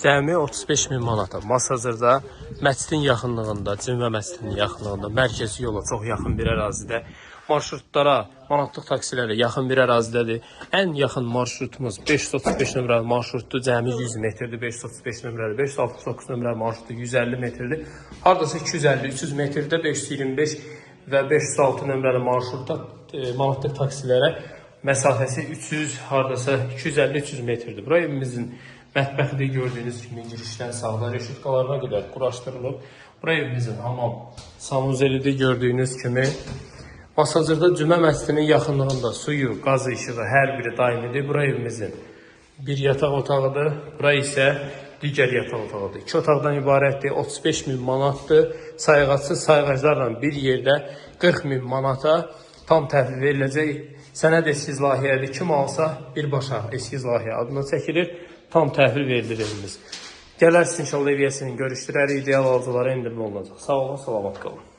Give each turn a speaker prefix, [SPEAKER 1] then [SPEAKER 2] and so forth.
[SPEAKER 1] Cəmi 35 min manata Masazırda, məscidin yaxınlığında, Cümə məscidinin yaxınlığında, mərkəzi yola çox yaxın bir ərazidə, marşrutlara, manatlıq taksilərə yaxın bir ərazidədir. Ən yaxın marşrutumuz 535 nömrəli marşrutdur, cəmi 100 metrdir, 535 nömrəli, 569 nömrəli marşrutdur, 150 metrdir. Hardasa 250-300 metrdə 525 və 506 nömrəli marşrutda manatlıq taksilərə məsafəsi 300, hardasa 250-300 metrdir. Bura evimizin mətbəxidir, gördüyünüz kimi girişdən sağda reşitkalarına qədər quraşdırılıb. Bura evimizin hamam sanuzelidir, gördüyünüz kimi. Masazırda Cümə məscidinin yaxınlığında suyu, qazı, işığı hər biri daimidir. Bura evimizin bir yataq otağıdır. Bura isə digər yataq otağıdır. İki otaqdan ibarətdir. 35 min manatdır. Sayğacsız sayğaclarla bir yerdə 40 min manata tam təhvil veriləcək. Sənəd eskiz layihədir. Kim alsa birbaşa eskiz layihə adına çəkilir. Tam təhvil verilir evimiz. Gələrsiniz inşallah ev yəsini görüşdürərik. İdeal alıcılara endirim olunacaq. Sağ olun, salamat qalın.